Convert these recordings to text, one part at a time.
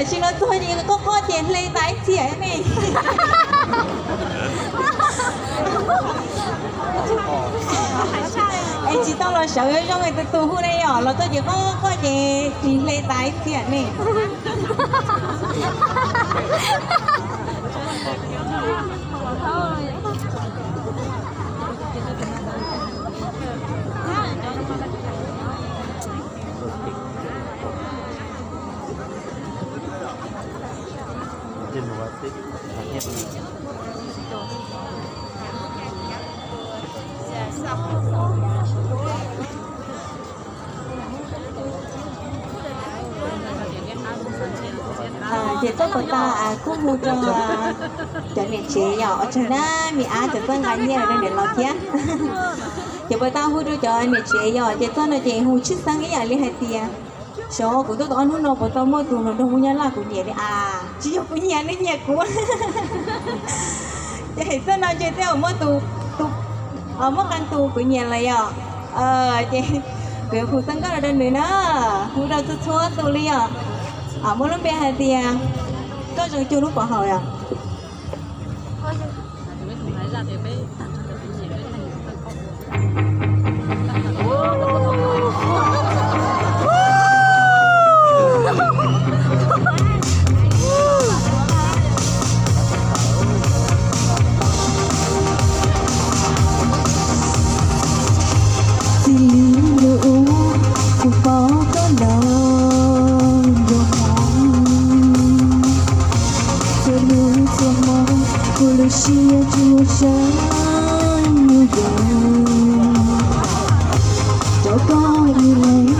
Tsis los txog ces qoj qoj ces hle tas ib txhia ne. Es tsis tau los sawv zoo es tus tus hu ne yom, los txog ces qoj qoj ces tsis hle tas ib txhia ne. Ces txoj puas tau kuj hu rau cov niam tsev yom, ua tsaug na, me ab cov txoj nqa nyiaj rau niam laus thiab. Ces puas tau hu rau cov niam tsev yom, ces txoj no ces hu tshwj xeeb ib yam li hais tias xyov kuv tuaj tau ob hnub no puas tau muaj tus hluas nraug Hmoob Nyab Laj kuv nyiam li as, tsis yog kuv nyiam, nws nyiam kuv. Ces txoj no ces tej zaum muaj tus, muaj qee tus kuv nyiam lawm yom. Ces kuv yuav hu xeeb nkauj los rau nws na, hu rau txhua txhua tus li yom. Muaj lub npe hais tias, koj zoo cuag lub pov haum yom. Txij li lub ub kuv pom koj los nrog kuv, txhua hnub txhua hmo kuv lub siab tsuas xav mus yos rau koj ib leeg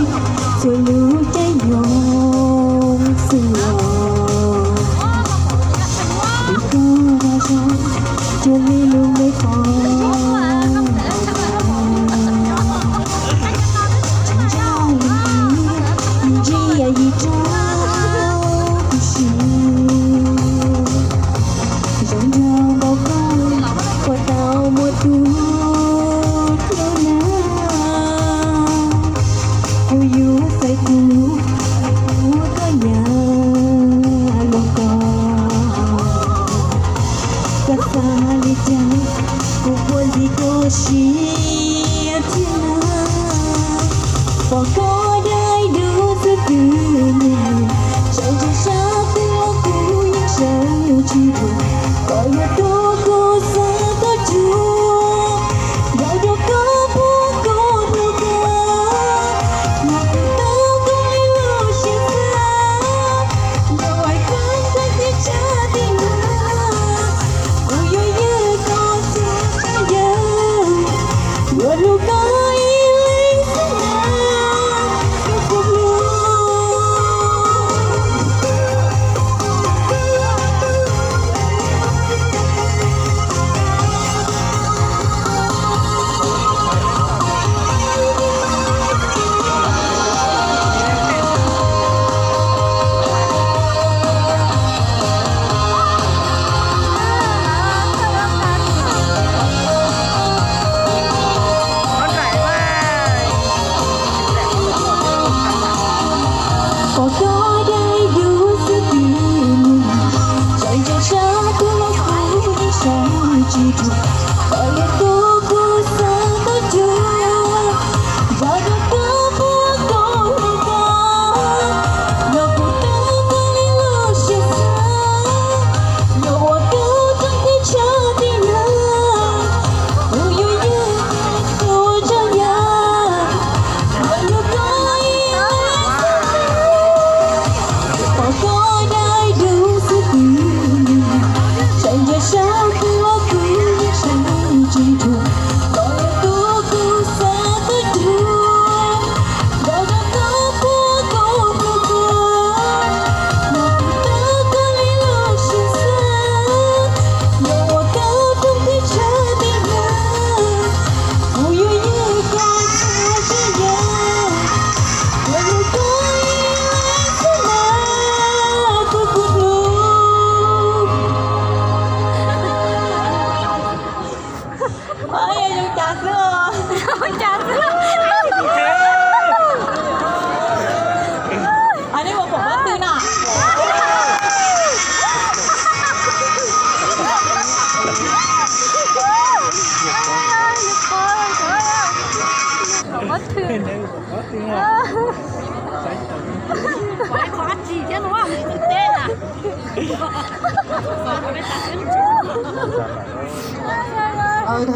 txhua lub caij nyoog xwb los. Vim koj ua zoo cuag li lub npe pov haum, tsis ntsia yim, tsis ntsia yim rau kuv siab. Zoo nraug npaum koj puas tau muaj tus hlub na, kuv yuav xaiv tus hlub koj nyiam luag koj. Koj xav li cas kuv puas ntxim koj siab thiab na, pom koj daim duab xwb twb nyiam. Qhov dab tsi thiab no, teb na. Aws, hais